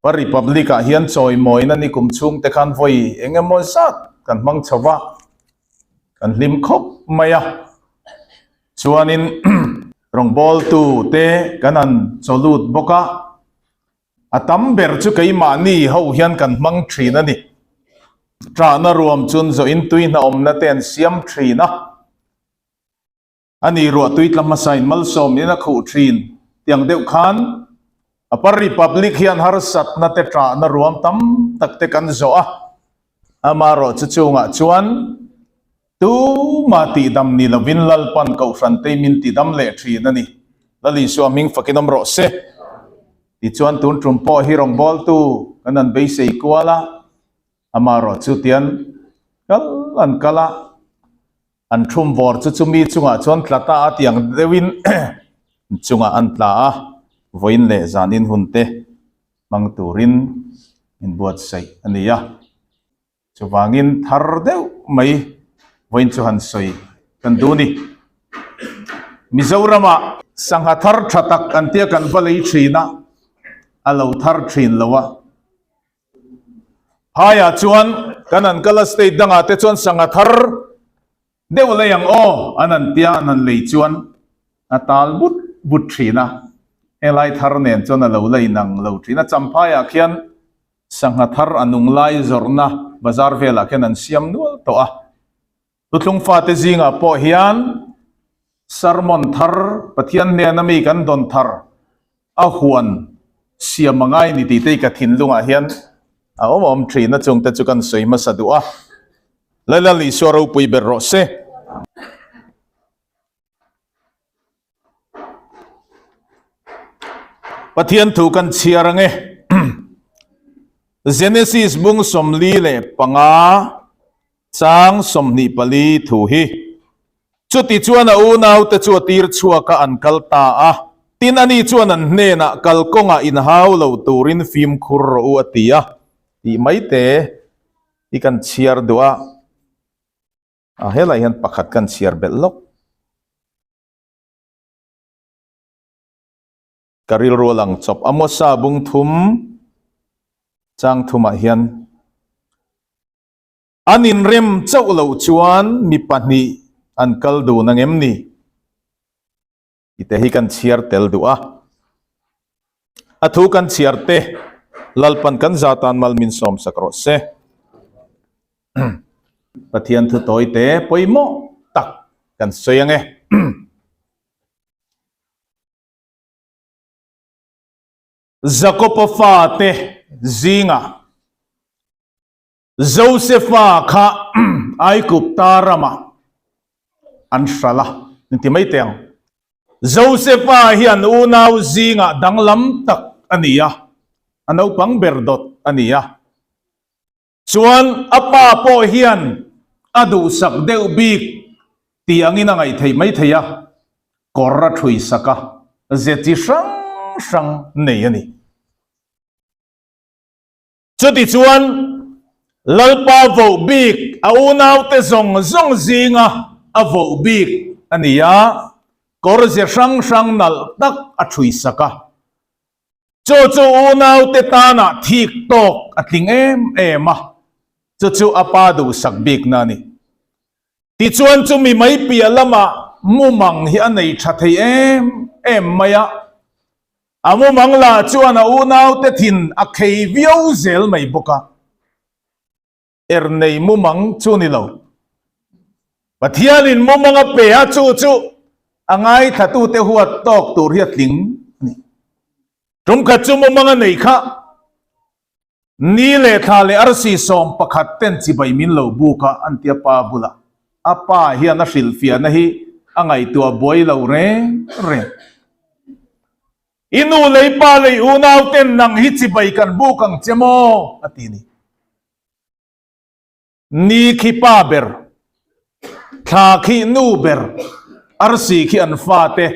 Pa Republic ah hian chawimawina ni kum chhung te khan vawi eng emaw zat kan hmang chho va, kan hlim khawp mai a. Chuanin rawngbawltu te kan han chaw lut bawk a, a tam ber chu keimahni ho hian kan hmang thin a ni. Ṭahna ruam chun zawhin tui hna awmna te an siam thin a. A ni ruah tui tla hmasa in malsawm in a khuh thin tiang deuh khan Upper Republic hian harsatna te ṭahna ruam tam tak te kan zawh a, amaherawh chu chungah chuan tuma tihdam ni lovin Lalpan Kohhran tei min tidam leh thin a ni. Lal Isua hming fakin awm rawh se. Tichuan tun tum pawh hi rawngbawltu kan han beisei kual a, amaherawh chu tian kal an kal a. An thum vawr chu chumi chungah chuan tla ta a tiang deuhin chungah an tla a, vawiin leh zanin hun te hmang turin inbuatsaih a ni a. Chuvangin thar deuh mai vawiin chu han sawi kan duh ni. Mizoramah sangha thar tha tak an tia kan va lei thin a, a lo thar thin lo a. Phaiah chuan kan an kal a state dangah te chuan sangha thar deuh lei ang aw an han tia an han lei chuan a tal but but thin a, helai thar nen chuan a lo la inang lo thin a. Champhaiah khian sangha thar a nung lai zawrhna bazar velah khian an siam nual tawh a. Thuthlung fate zingah pawh hian sermon thar Pathian hnena mi kan dawn thar a huan siam a ngai ni tih te hi ka thinlungah hian a awm awm thin a, chungte chu kan sawi hmasa duh a. Lalal Isua ropui ber rawh se. Pathian thu kan chhiar ange. Genesis bung 45 chang 24 thu hi. Chuti chuan a unaute chu a tir chhuak a an kal ta a. Tin ani chuan an hnenah kalkawngah inhau lo turin fimkhur rawh u a ti a tih mai te hi kan chhiar duh a. A helai hian pakhat kan chhiar belh lawk. Ka rilru a lang chawp. Amosa bung thum chang thumah hian an inrem chauh loh chuan mi pahnih an kal dun ang em ni? Tite hi kan chhiar tel duh a. A thu kan chhiar te Lalpan kan zatan mal min sawm sak rawh se. Pathian thu tawi te pawimawh tak kan sawi ang e. Jakopa fate zingah Josefa kha Aigupta ramah an hralh a, inti mai teh ang. Josefa hi an unau zingah danglam tak a ni a, a naupang ber dawt a ni a. Chuan a pa pawh hian a duhsak deuh bik tih angin a ngaihtheih mai thei a, kawr a ṭhuisak a, ze chi hrang hrang nei a ni. Chutichuan, Lalpa voh bik a unaute zawng zawng zinga a voh bik a ni a, kawr ze hrang hrang nalh tak a ṭhuisak a. Chu chu unaute tana thik tawk a tling em em a, chu chu a pa duhsak bikna a ni. Tichuan chumi mai piah lamah mumang hi a nei tha thei em em mai a, A mumang lah chuan a unaute thin a khei viau zel mai bawk a, er nei mumang chu ni lo. Pathianin mumang a pe a, chu chu a ngaithlatute huat tawk tur hi a tling a ni. Tumkhat chu mumang a nei kha ni leh thla leh arsi 11 ten chibai min lo buk a, an ti a pa bulah. A pa hian a hrilhfiahna hi a ngaihtuah buai lo reng reng. I nu lei pa lei unau ten nang hi chibai kan buk ang che maw? a ti ni. Ni khi pa ber, thla khi nu ber, arsi khi an fate,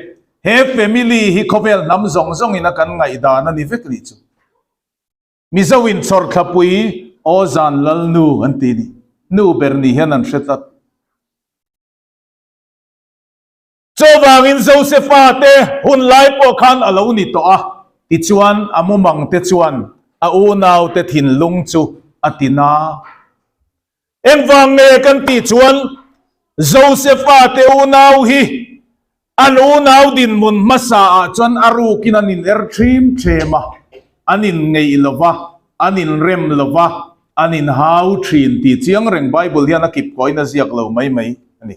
he family hi khawvel hnam zawng zawngin a kan ngaihdan a ni vek nih chu. Mizo in chawrthlapui aw zan lal nu an ti ni. Nu ber ni hian an hre tlat. Chuvangin Josefa te hun lai pawh khan a lo ni tawh a, tichuan a mumang te chuan A unaute thinlung chu a ti na. Engvang nge kan tih chuan Josefa te unau hi an unau dinhmun hmasa ah chuan a rukin an in er ṭhim ṭhem a, an in ngeih lo va, an in rem lo va, an in hau ṭhin tih chiang reng Bible hian a kip kawiin a ziak lo mai mai a ni.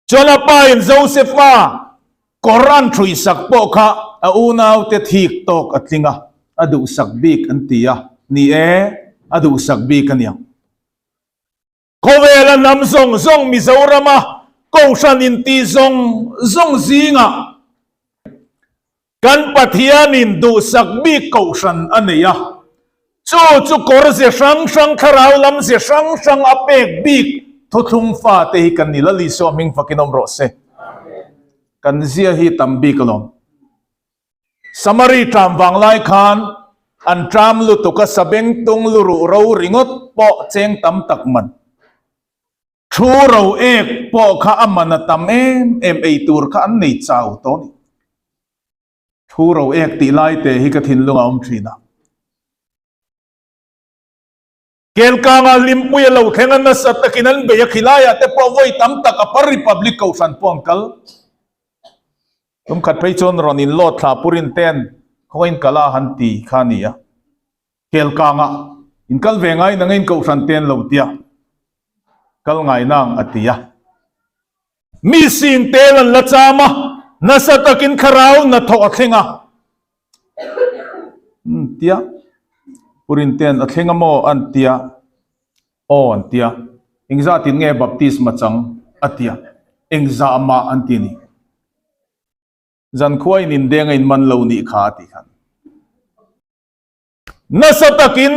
Chuan a pa in Josefa kawr an ṭhuisak pawh kha a unaute thik tawk a tling a, a duhsak bik an ti a, ni e, a duhsak bik a niang. Khawvela hnam zawng zawng Mizorama Kohhran inti zawng zawng zingah Kan Pathianin duhsak bik Kohhran a nei a, chu chu kawr ze hrang hrang thlarau lam ze hrang hrang a pek bik thuthlung fate hi kan ni Lal Isua hming fakin awm rawh se. Kan zia hi tam bik alawm. Samari ṭam vang lai khan an ṭam lutuk a sabengtung luruh ro ringawt pawh cheng tam tak man. Thu ro ek pawh kha a man a tam em em ei tur kha an nei chau tawh a ni. Thu ro ek tih lai te hi ka thinlung a awm thin a. Kelkanga Hlimpui a lo thleng a nasa takin an bei a khilaiah te pawh vawi tam tak a par Republic Kohhran pawh an kal. Tum khat phei chuan rawn inlawt thla purin ten khawngain kal a han ti kha a ni a. Kelkanga in kal ve ngai nang in Kohhran te an lo tia kal ngai nang a ti a. Mi sing tel an la cham a, nasa takin thlarau hnathawh a thleng a. An tia, Purin ten a thleng a maw an tia, aw an tia, engzatin nge baptisma chang a tia, engzah mah an ti a ni. Zankhua in indeng a in man lo nih kha a ti khan. Nasa takin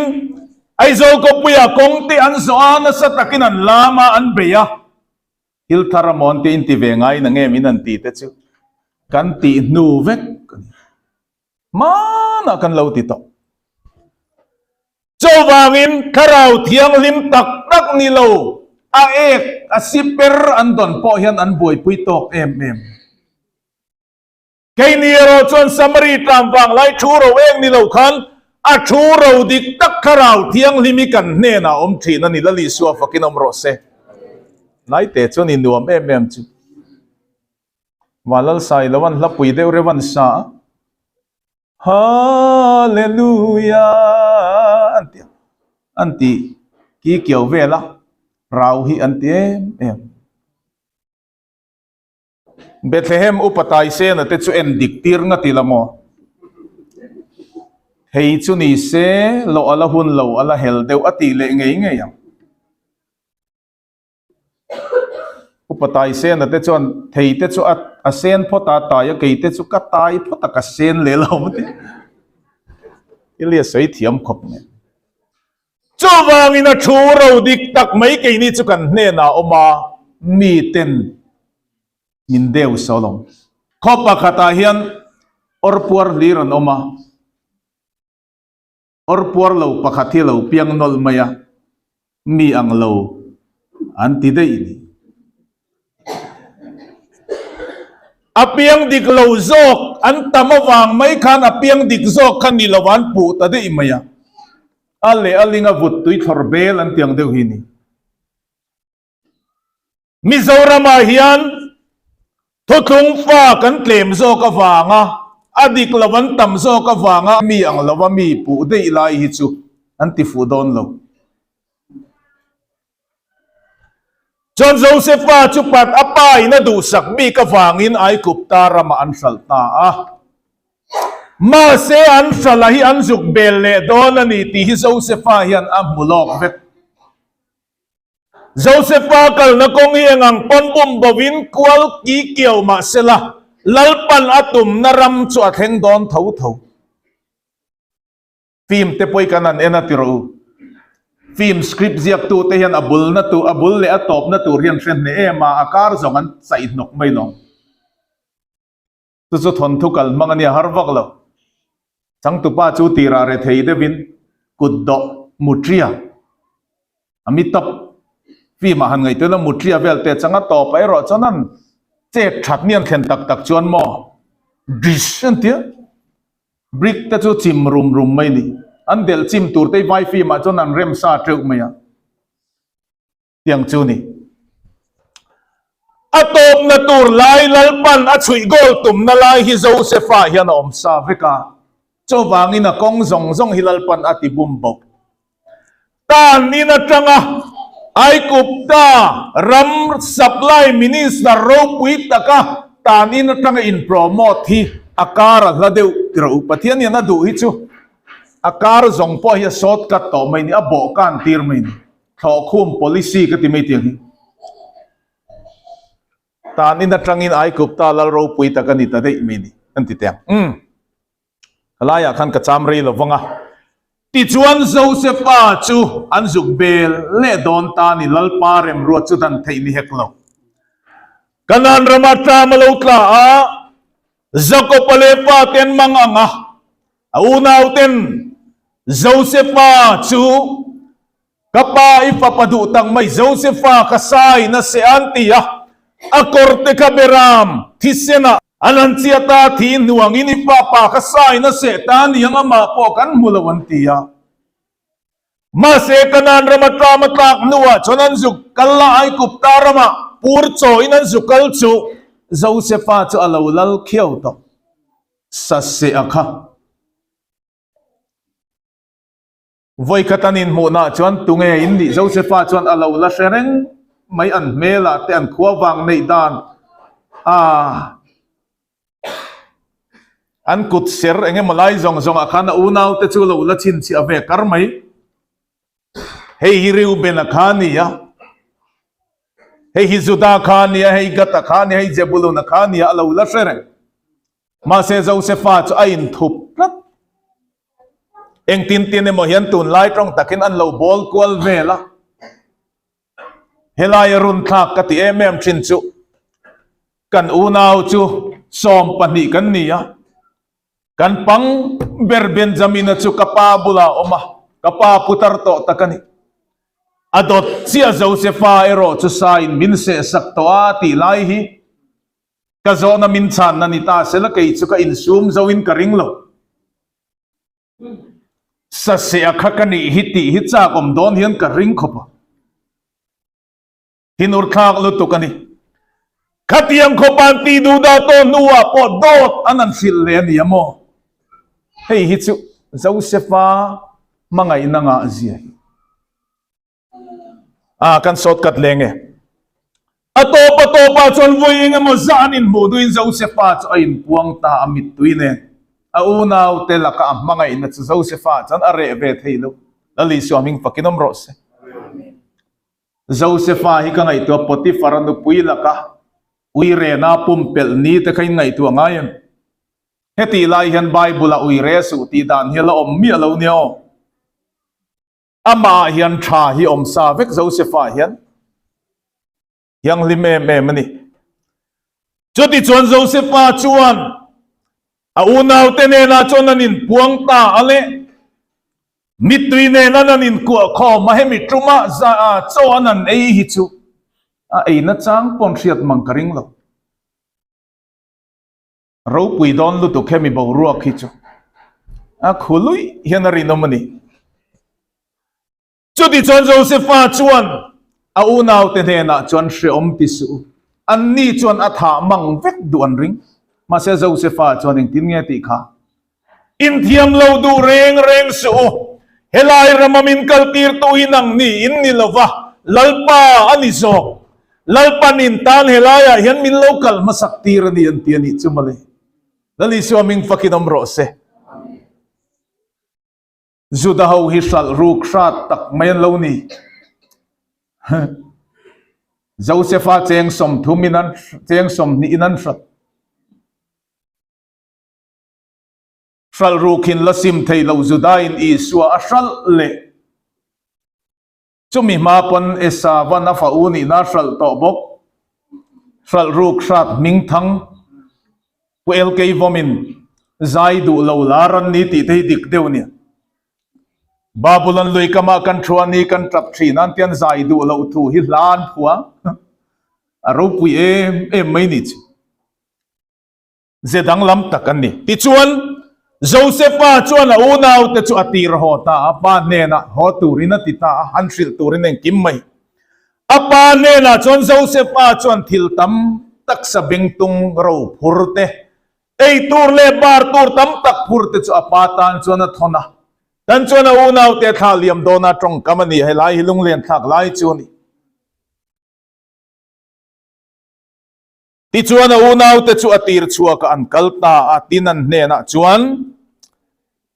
Aizawl khawpuia kawng te an zawh a, nasa takin an lam a, an bei a. Thil thar a mawn te inti ve ngai na nge min an ti te chu kan tih hnu vek a ni. Hmanah kan lo ti tawh. Chuvangin Thlarau Thianghlim tak tak ni lo, a ek, a siper an dawn pawh hian an buaipui tawk em em. Keini erawh chuan Samari tlam vang lai thu ro eng ni lo khan a thu ro dik tak Thlarau Thianghlim hi kan hnenah awm thin a ni. Lal Isua fakin awm rawh se. Naite chuan i nuam em em chu. Vanlal Sai lo an hlapui deuh reuh an sa a. Hallelujah an ti a. An ti ki kiau vel a. Rau hi an ti em em. Bethlehem upa Taisena te chu en dik tir nga ti la maw? Thei chu ni se, loh a la hun lo, a la hel deuh a tih leh ngei ngei ang. Upa Taisena te chuan thei te chu a sen phawt a, tai a kei te chu ka tai phawt a, ka sen leh lo maw ti. Thil hi a sawi thiam khawp mai. Chuvangin a thu ro dik tak mai keini chu kan hnenah awm a, miten min deu sawl awm. Khaw pakhatah hian awr puar hlir an awm a, awr puar lo pakhat hi a lo piang nawlh mai a, mi ang lo an ti daih ni. A piang dik lo zawk an tam avang mai khan a piang dik zawk kha ni lo an puh ta daih mai a. A leh a ling a vut tui thlawr bel an tiang deuh hi ni. Mizoramah hian thuthlung fa kan tlem zawk avanga a dik lo an tam zawk avanga mi ang lova mi puh daih lai hi chu an ti fuh dawn lo. Chuan Josefa chu pat a pa in a duhsak bik avangin Aigupta ramah an hralh ta a. Mahse an hralh a hi an zuk bel leh dawn a ni tih hi Josefa hian a hmu lawk vek. Josefa kalna kawng hi eng ang pawn bum bovin kual ki kiau mah sela, Lalpan a tumna ram chu a thleng dawn tho tho. Film te pawh hi kan han en a ti rawh u. Film script ziaktu te hian a bulna tur, a bul leh a tawpna tur hian hre hneh em a, a kar zawng an chaih hnawk mai lo. Chu chu thawnthu kal hmang a nia har vak lo. Changtupa chu tirah re thei deuhin kut dawh mutria a mi tawp. Film ah han ngaihtuah ila mutria vel te changa tawp ah erawh chuan an chet that ni an thlen tak tak chuan maw dish an tia. Brick te chu chim rum rum mai ni. An delh chim tur te vai film ah chuan an rem sa teuh mai a. Tiang chu ni. A tawpna tur lai Lalpan a chhuih goal tumna lai hi Josefa hian a awm sa vek a. Chuvangin a kawng zawng zawng hi Lalpan a ti bum bawk. Tan in atanga Aigupta ram supply minister ropui taka tan in atanga in promote hi a kar a hla deuh ti rawh u. Pathian hian a duh hi chu a kar zawng pawh hi a short cut tawh mai ni, a bawh kan tir mai ni. Thlawhkhum policy ka ti mai tiang hi. Tan in atangin Aigupta lal ropui tak a ni ta daih mai ni an ti teh ang. Umm. Helaiah khan ka cham rei lo vang a. Tichuan Josefa chu an zuk bel leh dawn ta ni Lalpa remruat chu dan theih ni hek lo. Kanaan rama ṭam a lo tla a, Jakob-a leh pa te an mang ang a, a unauten Josefa chu Ka pa i fapa duh tak mai Josefa ka sai na se an ti a, a kawr te kha beram thisen ah an han chiat a, thi hnuangin i fapa ka sai na se ta niang amah pawh kan hmu lo an ti a. Mahse Kanaan rama tlama tlak hnuah chuan an zuk kal a, Aigupta ramah pur chawiin an zuk kal chu Josefa chu a lo lal khiau tawh sa se a kha. Vawikhat an inhmuhnah chuan tunge in nih Josefa chuan a lo la hre reng mai an hmelah te an khua vang neih dan a an kut ser eng emaw lai zawng zawngah khan a unau te chu lo la chhinchhiah ve kar mai. Hei hi Reuben-a kha a ni a, hei hi Juda kha a ni a, hei Gad-a kha a ni a, hei Zebulun-a kha a ni a, a lo la hre reng. Mahse Josefa chu a inthup tlat. Engtin tin emaw hian tunlai tawng takin an lo bawl kual vel a. Helai a run thlak ka ti em em thin chu kan unau chu 12 kan ni a. Kan pang ber Benjamina chu ka pa bulah a awm a, ka pa putar tawh tak a ni. A dawt chiah Josefa erawh chu sain min sehsak tawh a tih lai hi Ka zawhna min chhanna ni ta sela kei chu ka insum zo in ka ring lo. Sasea kha ka nih hi tih hi chak awm dawn hian ka ring khawp a. Thinur thlak lutuk a ni. Khatiang khawp an tih duh dah tawh hnuah pawh dawt an han hrilh leh a ni a maw? Hei hi chu Josefa hmangaihna ngah zia hi. A kan sawt kat leng e. A tawp a tawp ah chuan vawi eng emaw zah an inhmuh duhin Josefa chu a inpuang ta a mittui nen. A unau te laka a hmangaihna chu Josefa chuan a reh ve thei lo. Lal Isua hming fakin awm rawh se. Josefa hi ka ngaihtuah Potiphar a nupui laka uirena pumpelh ni te kha in ngaihtuah ngai em? Hetih lai hian Bible ah uire suh tih dan hi a la awm miah lo nia aw. Amah hian tha hi awm sa vek Josefa hian thianghlim em em a ni. Chutichuan Josefa chuan a unaute nenah chuan an inpuang ta a le, mittui nen an an inkuah khawm a, hemi ṭuma chaw an an ei hi chu a ei nachang pawn hriat mang ka ring lo. Ropui dawn lutuk hemi boruak hi chu a khu luih hian a rinawm a ni. Chuti chuan Josefa chuan a unaute hnenah chuan hreawm ti suh u, anni chuan a thah mang vek duh an ring. Mahse Josefa chuan engtin nge tih kha inthiam lo duh reng reng suh u, helai rama min kaltirtu hi nang ni in ni lo va, Lalpa a ni zawk. Lalpa nin tan helaiah hian min lo kal hmasak tir a ni an ti a nih chu mawle. Lal Isua ming fakin awm rawh se. Juda ho hi hralh ruk hrat tak mai an lo ni. Josefa cheng 30 in an cheng 20 in an hrat. Hralh rukhin la sim thei lo Judain Isua a hralh leh. Chumi hma pawn Esavan a fa u nihna a hralh tawh bawk. Hralh ruk hrat hming thang Pu LK Vawmin zai duh lo lar an ni tih te hi dik deuh nia. Babulon lui kamah kan thu a ni kan tap thin a an tian zai duh loh thu hi hla an phua a ropui em em mai ni chu. Ze danglam tak an ni. Tichuan. Josefa chuan a unaute chu a tir haw ta a, pa hnenah haw turin a ti ta a, han hrilh turin engkim mai. A pa hnenah chuan Josefa chuan thil tam tak sabengtung ro phur te, ei tur leh bar tur tam tak phur te chu a pa tan chuan a thawn a. Tan chuan a unaute a thlah liam dawn a, tawngkam a ni, helai hi lunglen thlak lai chu a ni. Tichuan a unaute chu a tir chhuak a an kal ta a, tin an hnenah chuan,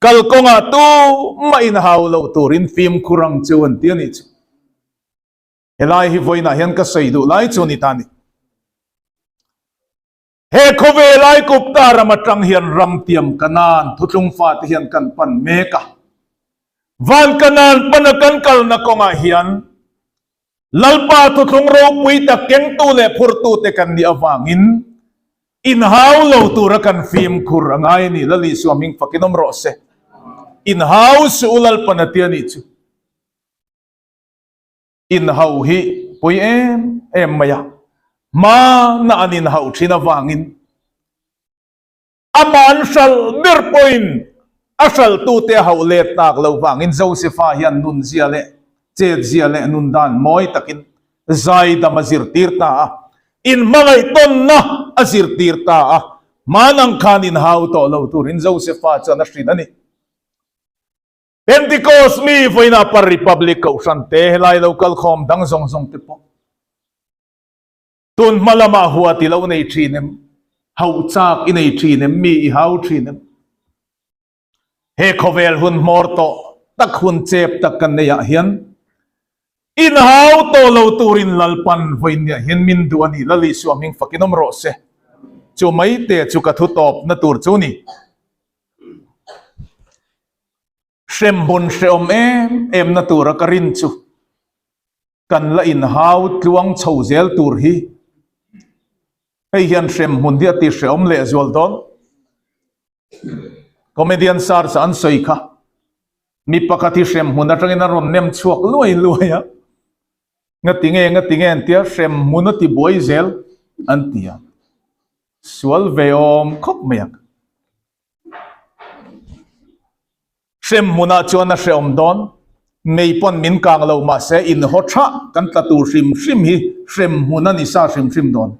Kalkawngah tumah in hau lo turin fimkhur ang chu an ti a nih chu. Helai hi vawiinah hian ka sawi duh lai chu a ni ta a ni. He khawvel Aikupta ram atang hian ram tiam Kanaan thutlung fate hian kan pan mek a. Van Kanaan pana kan kalna kawngah hian Lalpa thuthlung ropui tak kengtu leh phurtute kan nih avangin inhau lo tura kan fimkhur a ngai a ni. Lal Isua hming fakin awm rawh se. Inhau suh u Lalpan a ti a nih chu. Inhau hi pui em em mai a, hmana an inhauh thin avangin Amah an hralh ber pawhin a hralhtute a hauh let tak lo vangin Josefa hian nunzia leh chetzia leh nundan mawi takin zaidam a zirtir ta a, inhmangaihtawnna a zirtir ta a, hman ang khan inhau tawh lo turin Josefa chuan a hrilh a ni. Pentecost mi vawiinah Upper Republic Kohhran te, helai lo kalkhawm dang zawng zawng te pawh Tun hma lamah huat i lo nei thin em? Hauh chak i nei thin em? Mi i hau thin em? He khawvel hun hmawr tawh tak hun chep tak kan nei ah hian inhau tawh lo turin Lalpan vawiinniah hian min duh a ni. Lal Isua hming fakin awm rawh se. Chu mai te chu ka thu tawpna tur chu ni. Hremhmun hrehawm em em na tura ka rin chu kan la inhau tluang chho zel tur hi hei hian hremhmun hi a ti hrehawm leh zual dawn. Comedian Search an sawi kha mi pakhat hi hremhmun atangin a rawn nem chhuak luai luai a, ngati nge ngati nge an tia hremhmun a ti buai zel an ti a, sual ve awm khawp mai ang. Hrem hmunah chuan a hrehawm dawn. Mei pawn min kang lo mahse inhaw tha kan tla tur hrim hrim hi hrem hmun a ni sa hrim hrim dawn.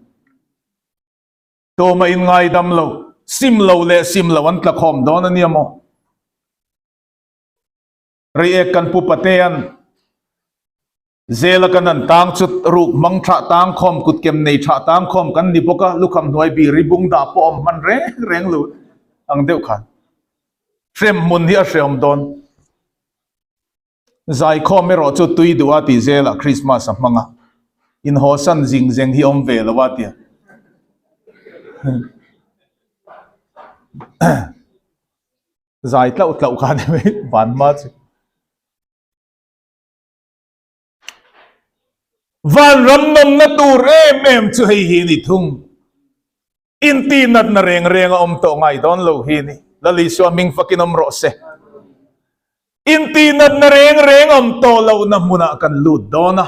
Tuma inngaidam lo, sim lo leh sim lo an tla khawm dawn a nia maw? Reiek kan pu Patea'n Zela kan an tang chu ruk hmang thah tang khawm kut kem nei thah tang khawm kan ni bawk a, lukham hnuai bir hi bung dah pawh awm hman reng reng lo ang deuh khan hrem hmun hi a hreawm dawn. Zaikhawm erawh chu tui duh a tih zelah Christmas a hmang a, inhawsan zing zeng hi awm ve lo a tia. Zai tlauh tlauh kha ni mai van hma chu. Vanram nawmna tur em em chu hei hi ni thung. Intihnatna reng reng a awm tawh ngai dawn lo hi ni. Lal Isua hming fakin awm rawh se. Intihnatna reng reng awm tawh lohna hmunah kan lut dawn a.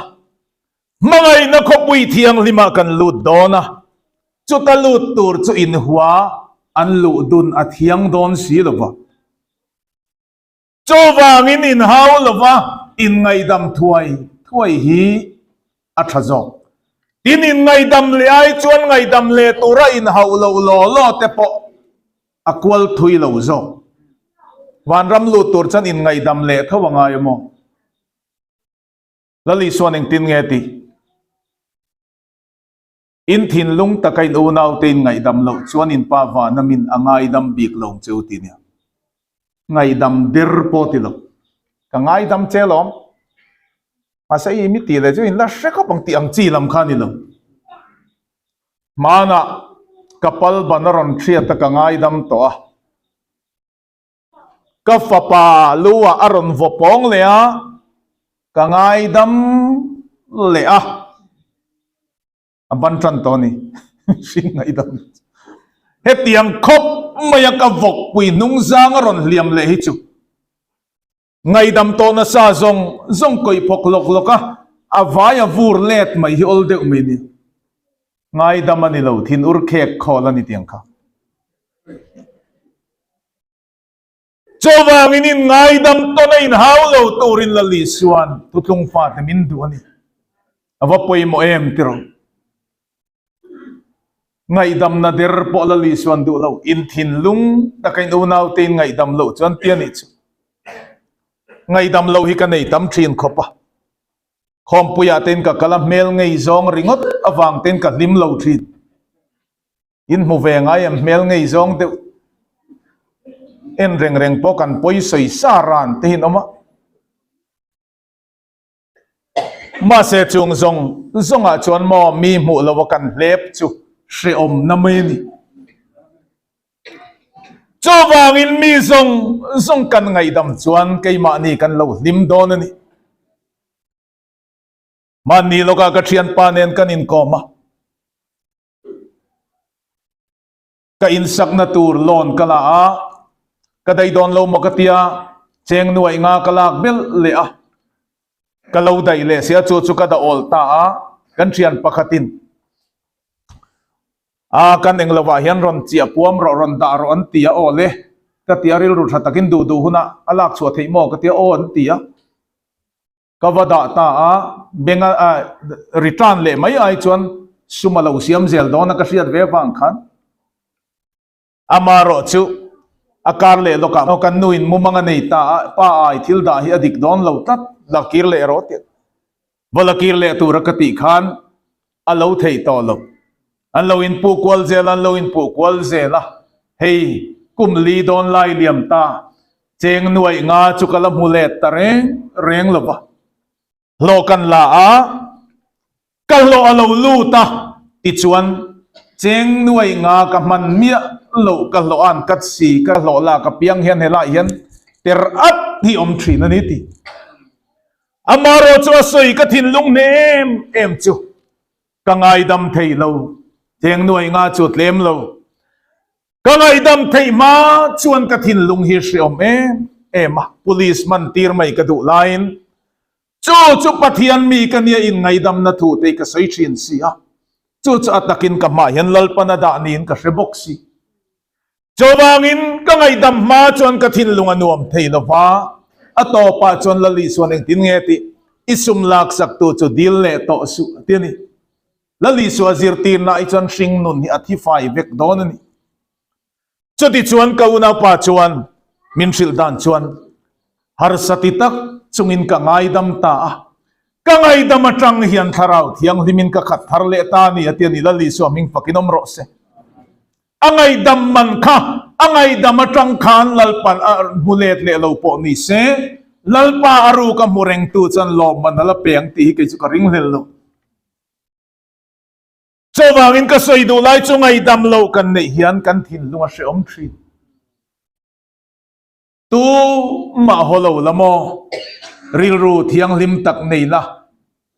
Hmangaihna khawpui thianghlimah kan lut dawn a. Chuta lut tur chu inhua an luh dun a thiang dawn si lo va. Chuvangin inhau lova inngaihdam thuai thuai hi a tha zawk. Tin, inngaihdam leh ai chuan ngaihdam leh tura inhauh loh law law te pawh a kual thui lo zawk. Vanram lut tur chuan inngaihdam leh tho a ngai maw? Lal Isuan engtin nge tih? In thinlung taka in unaute in ngaihdam loh chuan in pa vana min a ngaidam bik lo che u ti nia. Ngaihdam der pawh ti lo. Ka ngaidam che lawm. Mahse i mi tih leh chu in la hre khawp ang tih ang chi lam kha a ni lo. Hmanah ka pal ban a rawn hriat a ka ngaidam tawh a. Ka fapa lu ah a rawn vaw pawng leh a, ka ngaidam leh a, a ban tan tawh a ni, hring ngaihdam hetiang khawp mai a ka vawkpui hnung zang a rawn hliam leh hi chu ngaihdam tawh nasa zawng zawng kawih phawk lawk lawk a, a vai a vur let mai hi awl deuh mai nia. Ngaidam a ni lo, thinur khek khawl a ni tiang kha. Chuvangin in ngaidam tawn a inhau lo turin Lal Isua'n thutlung fate min duh a ni. A va pawimawh em tiraw? Ngaihdamna der pawh Lal Isua'n duh lo. In thinlung taka in unaute in ngaihdam loh chuan ti a nih chu. Ngaihdam loh hi ka nei tam thin khawp a. Khawmpuiah tein ka kal a, hmel ngei zawng ringawt avang tein ka hlim lo thin. In hmu ve ngai em hmel ngei zawng deuh en reng reng pawh kan pawi sawi sa ran te hi an awm a. Mahse chung zawng zawngah chuan maw mi hmuh lo a kan hlep chu hrehawm na mai a ni. Chuvangin mi zawng zawng kan ngaihdam chuan keimahni kan lo hlim dawn a ni. Mahni lawkah ka thianpa nen kan inkawm a. Ka insakna tur loan ka la a, ka daih dawn lo maw ka tia, cheng nuaih nga ka lak belh leh a, ka lo daih leh sia chu chu ka dah awl ta a, kan thian pakhatin a kan eng lovah hian rawn chiah puam rawh rawn dah rawh an ti a aw le ka tia rilru tha takin duh duh hunah a lak chhuah theih maw ka tia aw an ti a. Ka va dah ta a, bank a return leh mai ai chuan sum a lo siam zel dawn a ka hriat ve avang khan amarawh chu a kar leh lawk ah kan nu in mumang a nei ta a, pa ai thil dah hi a dik dawn lo tlat, la kir leh rawh tih va la kir leh tur a ka tih khan a lo theih tawh lo. An lo inpuh kual zel a, an lo inpuh kual zel a, hei kum li dawn lai liam ta Cheng nuaih nga chu ka la hmu let ta reng reng lo va, hlawh kan la a, ka hlawh a lo lut a, tichuan cheng nuaih nga ka hman miah loh ka hlawh an kat si, ka hlawh lak apiang hian helaiah hian ter at hi awm thin a ni ti. Amarawh chu a sawi ka thinlung hne em em chu ka ngaidam thei lo, cheng nuaih nga chu tlem lo. Ka ngaihdam theih hma chuan ka thinlung hi hreawm em em a, police man tir mai ka duh laiin chu chu Pathian mi ka nia in ngaihdamna thu te hi ka sawi thin si a, chu chu a takin ka hmah hian Lalpan a dah niin ka hre bawk si. Chuvangin ka ngaihdam hma chuan ka thinlung a nuam thei lo va, a tawpah chuan Lali chuan engtin nge tih i sum laksaktu chu dil leh tawh suh a ti a ni. Lal Isua zirtirna hi chuan hring nun hi a thi fai vek dawn a ni. Chutichuan ka unaupa chuan min hrilh dan chuan harsa ti tak chungin ka ngaidam ta a, ka ngaidam atang hian Thlarau Thianghlimin ka khat thar leh ta a ni a ti a ni. Lal Isua hming fakin awm rawh se. A ngaidam man kha a ngaidam atang khan Lalpan a hmu let leh lo pawh ni se, Lalpa a ruk a hmu rengtu chuan lawmman a la pe ang tih hi kei chu ka ringhlel lo. Chuvangin ka sawi duh lai chu ngaihdam loh kan neih hian kan thinlung a hrehawm thin. Tu mah haw lo la maw? Rilru thianghlim tak nei la,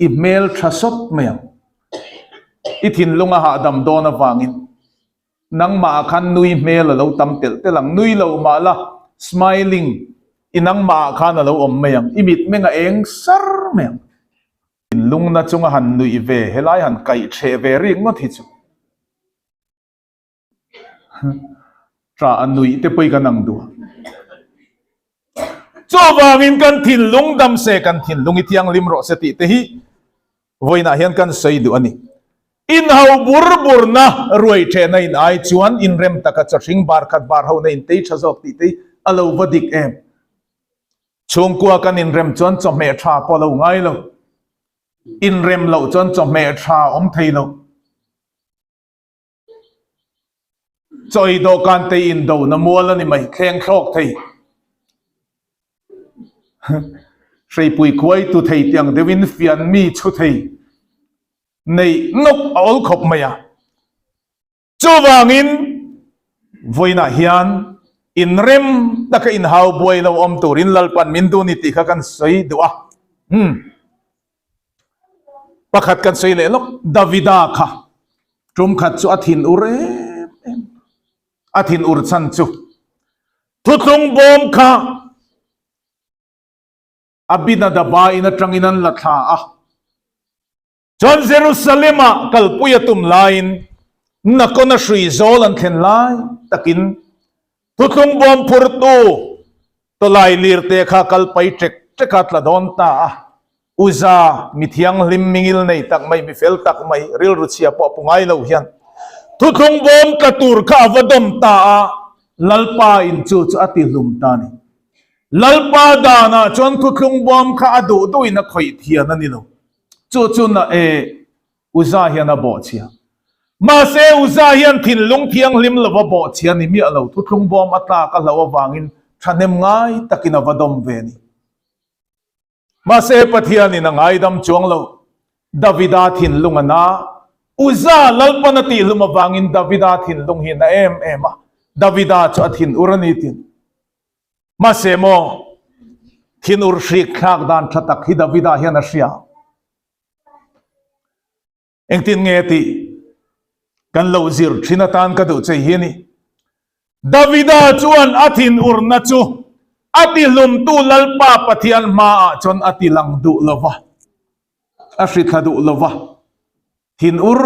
i hmel tha sawt mai ang. I thinlung a hahdam dawn avangin nangmah ah khan nui hmel a lo tam telh telh ang. Nui lo mah la, smiling, i nangmah ah khan a lo awm mai ang. I mitmeng a eng sar mai ang. Thinlungna chunga han nuih ve, helai han kaih ṭheh ve rik ngawt hi chu ṭah a nuih te pawh kan ang duh a. Chuvangin kan thinlung dam se, kan thinlung i thianghlim rawh se tih te hi vawiinah hian kan sawi duh a ni. Inhau bur burna ruai ṭhehna in ai chuan inrem taka chawhring bar khat bar hona in tei ṭha zawk tih te hi a lo va dik em? Chhungkua kan inrem chuan chawhmeh tha pawh lo ngai lo. Inrem loh chuan chawhmeh tha awm thei lo. Chaw ei dawhkan te indo na mual a ni mai, thleng thlawk thei. Hreipui khuai tu thei tiang deuhin fian mi chhu thei neih nawk a awl khawp mai a. Chuvangin, vawiinah hian inrem taka inhau buai lo awm turin Lalpan min duh ni tih kha kan sawi duh a. Hmm. Pakhat kan sawi leh lawk, Davida kha tum khat chu a thin ur em em. A thin ur chhan chu thuthlung bawm kha Abinadaba in atangin an la thla a. Chuan Jerusalem-ah kalpui a tum laiin Nakona hrui zawl an thlen lai takin thuthlung bawm phurtu. Tawlai lirte kha kal pai ṭek ṭek a tla dawn ta a. Uza, mi thianghlim, mi ngil nei tak mai, mi fel tak mai, rilru chhia pawh pu ngai lo hian thuthlung bawm tla tur kha a va dawm ta a, Lalpa in chu chu a ti hlum ta a ni. Lalpa danah chuan thuthlung bawm kha a duh duhin a khawih thian a ni lo. Chu chu na e Uza hian a bawhchhia. Mahse, Uza hian thinlung thianghlim lova bawhchhia ni miah lo, thuthlung bawm a tlak a hlauh avangin thahnem ngai takin a va dawm ve a ni. Mahse, Pathianin a ngaidam chuang lo. Davida thinlung a na. Uza Lalpan a tihlum avangin Davida thinlung hi a na em em a, Davida chu a thin ur a ni tin. Mahse maw, thin ur hrik thlak dan tha tak hi Davida hian a hria. Engtin nge tih kan lo zir thin atan ka duh che hi a ni. Davida chuan a thinurna chu a tihlumtu Lalpa Pathian hmaah chuan a tilang duh lo va, a hrithla duh lo va. Thinur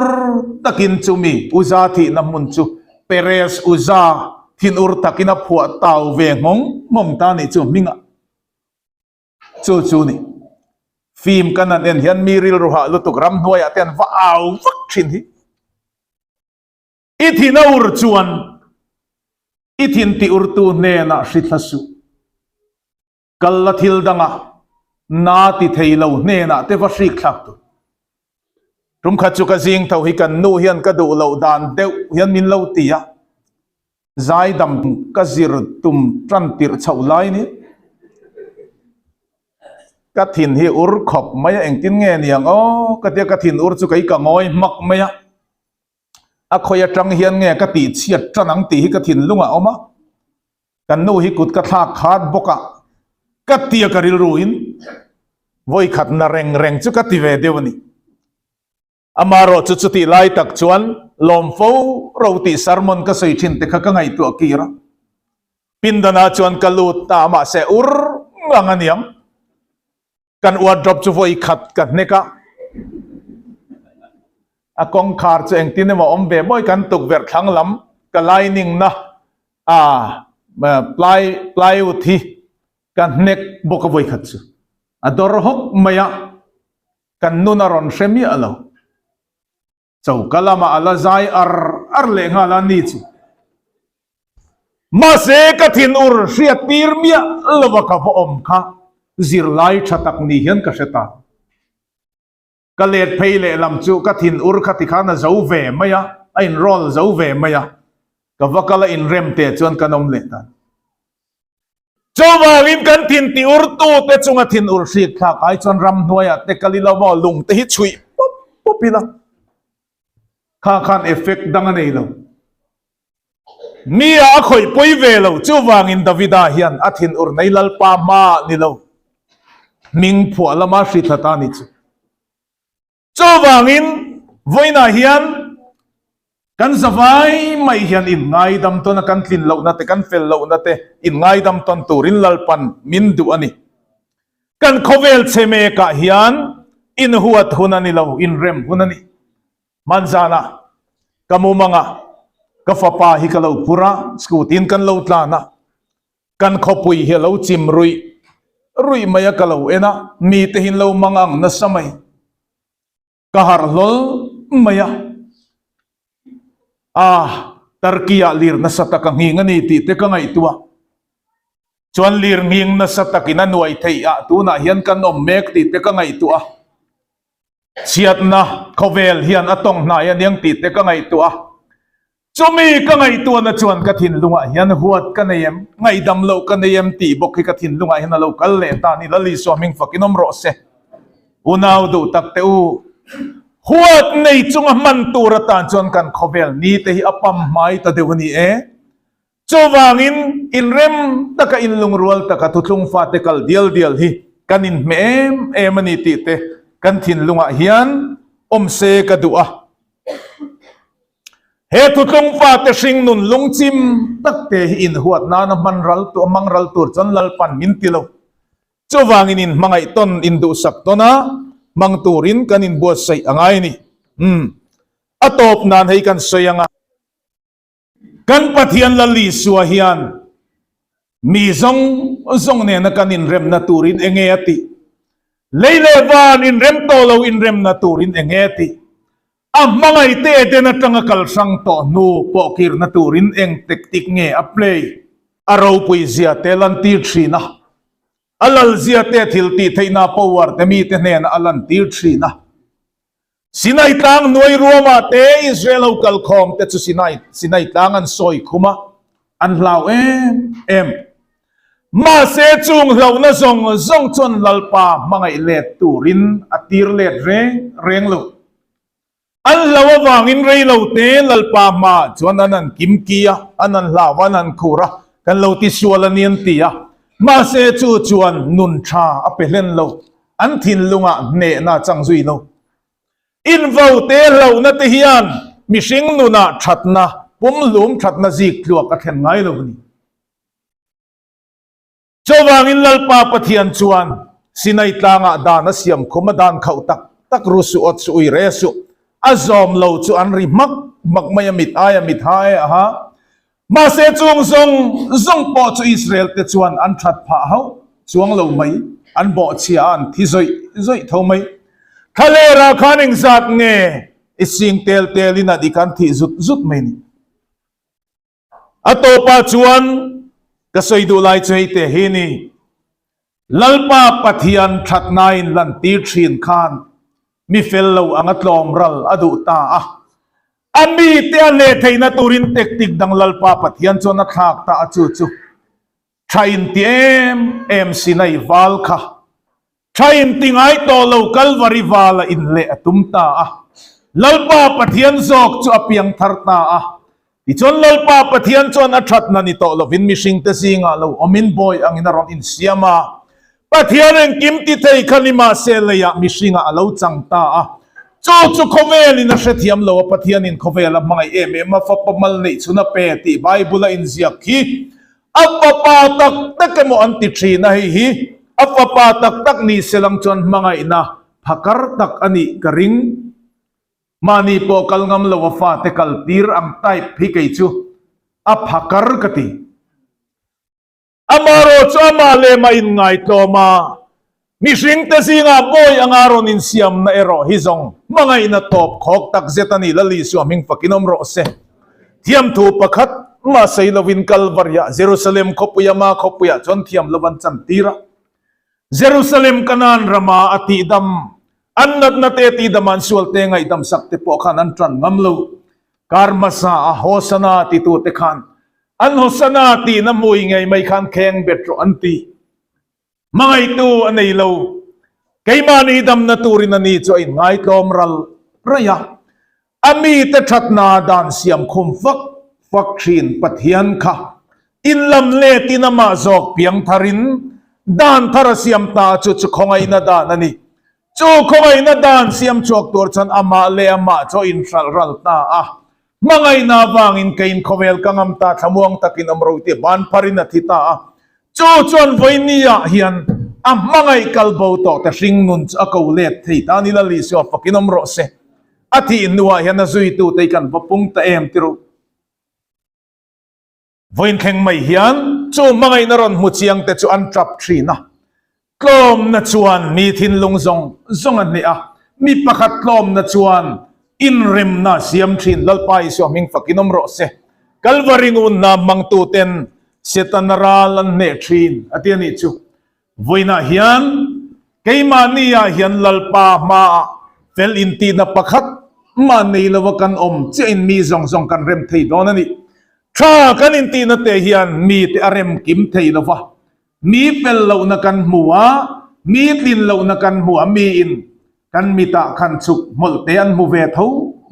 takin chumi Uza thihna hmun chu Perez Uza thinur takin a phuah tau ve nghawng nghawng ta nih chu hmingah. Chu chu ni. Fim kan han en hian mi rilru hah lutuk ramhnuaiah te an va au vak thin hi. I thin a ur chuan i thin ti urtu hnenah hri thla suh. Kal la thil danga na ti thei lo hnenah te va hrik thlak tur. Tumkhat chu ka zing tho hi kan nu hian ka duh loh dan deuh hian min lo ti a. Zaidam ka zir tum tan tirh chhoh lai ni. Ka thin hi ur khawp mai a, engtin nge niang aw ka tia ka thin ur chu kei ka ngawi hmak mai a. A khawi atang hian nge ka tih chhiat tan ang tih hi ka thinlung a awm a. Kan nu hi kut ka thlak khat bawk a, ka tia ka rilru in vawi khat na reng reng chu ka ti ve deuh a ni. Amaherawh chu chutih lai tak chuan lawm fo ro tih sermon ka sawi thin te kha ka ngaihtuah kir a. Pindanah chuan ka lut ta a, mahse ur ngang a niang. Kan wardrobe chu vawi khat ka hnek a, a kawngkhar chu engtin emaw awm ve mawi kan tukverh thlang lam ka lining na a ply plywood hi ka hnek bawk a vawi khat chu a dawr hawk mai a. Kan nun a rawn hre miah lo. Choka lamah a la zai ar ar leh nghal a ni chu. Mahse ka thin ur hriat tir miah lova ka va awm kha zirlai tha tak ni hian ka hre ta. Ka let phei leh lam chu ka thin ur kha tikhan a zo ve mai a, a inroll zo ve mai a. Ka va kal a inrem teh chuan kan awm leh ta. Chuvangin kan thin ti urtute chunga thin ur hrik thlak ai chuan ramhnuaiah te kal ila maw lung te hi chhuih pawp pawp ila kha khan effect dang a nei lo. Mi ah a khawih pawi ve lo chuvangin Davida hian a thin ur nei Lalpa hma ni lo hming phuah lama hri thla ta ni chu. Chuvangin vawiinah hian kan zavai mai hian inngaidam tawn a, kan tlin lohna te, kan fel lohna te inngaidam tawn turin Lalpan min duh a ni. Kan khawvel chhe mekah hian inhuat hun a ni lo, inrem hun a ni. Hmanzanah ka mumangah ka fapa hi ka lo phur a, scooty-in kan lo tlan a, Kan khawpui hi a lo chim ruih ruih mai a ka lo en a, mite hi an lo mang ang nasa mai. Ka harh hlawl mai a, ah Turkey ah lir nasa tak a nghing a ni tih te ka ngaihtuah. Chuan lir nghing nasa takin a nuai theih ah tunah hian kan awm mek tih te ka ngaihtuah a. Chhiatna khawvel hian a tawng hnai a niang tih te ka ngaihtuah a. Chumi ka ngaihtuahna chuan ka thinlungah hian huat ka nei em, ngaihdam loh ka nei em tih bawk hi ka thinlungah hian a lo kal leh ta a ni. Lal Isua hming fakin awm rawh se. Unau duh tak te u, huat nei chunga hman tur atan chuan kan khawvel ni te hi a pam hmai ta deuh a ni e. Chuvangin, inrem taka inlungrual taka thuthlung fate kal dial dial hi kan inhmeh em em a ni tih te kan thinlungah hian awm se ka duh a. He thuthlung fate hringnun lungchim tak te hi inhuat nana hman ral tur, hmang ral tur chuan Lalpan min ti lo. Chuvangin inhmangaih tawn, induhsak tawn a hmang turin kan inbuatsaih a ngai a ni. Umm. A tawp nan hei kan sawi ang a. Kan Pathian Lal Isua hian mi zawng zawng nena kan inremna turin enge a tih? Lei leh van inrem tawh lo inremna turin enge a tih? A hmangaihte Eden atanga kal hrang tawh hnu pawh kirna turin eng tactic nge a play? A ropui zia te lantir thin a, a lal zia te thil tih theihna power te mite hnenah a lantir thin a. Sinai tlang hnuai ruamah te Israel ho kalkhawm te chu Sinai Sinai tlang an sawi khum a, an hlau em em. Mahse chung hlauhna zawng zawng chuan Lalpa hmangaih let turin a tir let reng reng lo. An hlau avangin rei lo te Lalpa hmaah chuan an han kim ki a, an han hlau a, an han khur a, kan lo ti sual a ni an ti a. Mahse chu chuan nun tha a pe hlen lo. An thinlungah hnehna a chang zui lo. Invo te hlauhna te hian mihring nunah thatna, pumhlum thatna zik tluak a thlen ngai lo a ni. Chuvangin Lalpa Pathian chuan Sinai tlangah dan a siam khum a dan khauh tak tak ru suh awt suh ui re suh a zawm lo chu an ri hmak hmak mai a mit aia mit ha e aha. Mahse chung zawng zawng pawh chu Israel te chuan an that phah hauh chuang lo mai, an bawhchhia a an thi zawih zawih tho mai. Thlalera khan engzat nge i sing tel tel in a dik an thih zut zut mai ni. A tawpah chuan ka sawi duh lai chu hei te hi ni, Lalpa Pathian thatnain lantir thin khan mi fel lo anga tlawm ral a duh ta a. A mite a leh theihna turin tactic dang Lalpa Pathian chuan a thlak ta a chu chu tha inti em em Sinai val kha tha inti ngai tawh lo Kalvari vala inleh a tum ta a. Lalpa Pathian zawk chu a piang thar ta a. Tichuan Lalpa Pathian chuan a thatna ni tawh lovin mihringte zingah lo awmin bawi angin a rawn insiam a. Pathian engkim ti thei kha ni mahse leiah mihringah a lo chang ta a. Chu chu khawvelin a hrethiam lo a, Pathianin khawvel a hmangaih em em a, fapa mal neih chhun a pe tih Bible a inziak khi a fapa tak tak emaw an ti thin a, hei hi a fapa tak tak ni selang chuan hmangaihna phakar tak a nih ka ring. Mahni pawh kal ngam lo a fate kal tir ang type hi kei chu a phakar ka ti. Amarawh chu amah lem a inngaihtlawm a, mihringte zingah bawi anga rawn insiamna erawh hi zawng hmangaihna tawp khawk tak zet a ni Lal Isua hming fakin awm rawh se. Thiamthu pakhat mah sei lovin Kalvariah Jerusalem khawpuia ma khawpuiah chuan thiam lo an chantir a. Jerusalem Kanaan rama a tihdam An natna te tihdam an sual te ngaihdam sak te pawh khan an tan ngam lo. Kar hmasa a Hosana titu te khan an Hosana tihna hmui ngei mai khan kheng bet rawh an ti. Hmangaihtu a nei lo. Keimahni damna turin a ni chu a inngaitlawm ral raih a. A mite thatna dan siam khum fak fak thin Pathian kha inlam letin amah zawk piang tharin dan thar a siam ta chu chu khawngaihna dan a ni. Chu khawngaihna dan siam chhuak tur chuan amah leh amah chu a inhralh ral ta a. Hmangaihna avangin keiin khawvel ka ngam ta thlamuang takin awm ro tih ban pharin a thi ta a. Chu chuan vawinia hian a hmangaih kalbo tawh te hringnun chu a ko let thei ta ni Lal Isua fakin awm rawh se. A thih hnuah hian a zuitute hi kan va pung ta em ti ru. Vawiin thleng mai hian chu hmangaihna rawn hmu chiang te chu an tap thin a. Tlawmna chuan mi thinlung zawng zawng a hneh a, mi pakhat tlawmna chuan inremna a siam thin. Lalpa Isua hming fakin awm rawh se. Kalvari ngunna hmangtuten Setana ral an hneh thin a ti a nih chu. Vawiinah hian keimahni ah hian Lalpa hmaah fel intihna pakhat mah nei lova kan awm chiahin mi zawng zawng kan rem thei dawn a ni. Tha kan intihna te hian mite a rem kim thei lova, mi fel lohna kan hmu a, mi tlin lohna kan hmu a, miin kan mitah khan chhuk hmawlh te an hmu ve tho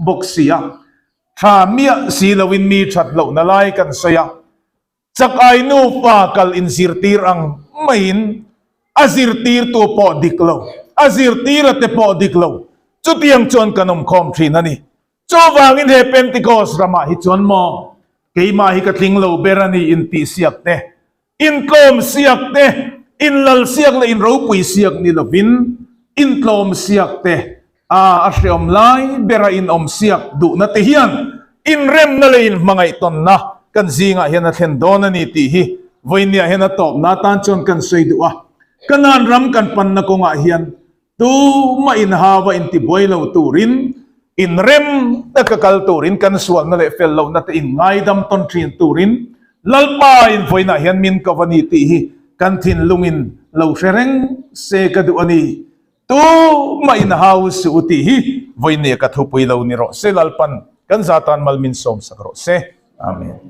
bawk si a, tha miah si loin mi that lohna lai kan sawi a. Chakai nufa kal inzirtir ang maiin a zirtirtu pawh dik lo, a zirtira te pawh dik lo, chutiang chuan kan awm khawm thin a ni. Chuvangin he Pentecost ramah hi chuan maw keimah hi ka tling lo ber a ni intihsiak te, intlawmsiak te, inlalsiak leh inropuisiak ni lovin intlawmsiak te, A a hreawm lai bera inawmsiak duhna te hian inremna leh inhmangaihtawnna kan zingah hian a thlen dawn a ni tih hi. Vawinia hian a tawpna atan chuan kan sawi duh a, Kanaan ram kan panna kawngah hian tumah inhava intibuai lo turin, inrem taka kal turin, kan sualna leh fel lohna te inngaidam tawn thin turin Lalpa in vawiinah hian min ko a ni tih hi kan thinlungin lo hre reng se ka duh a ni. Tumah inhau suh u tih hi vawinia ka thupui lo ni rawh se. Lalpan kan zatan mal min sawmsak rawh se. Amen.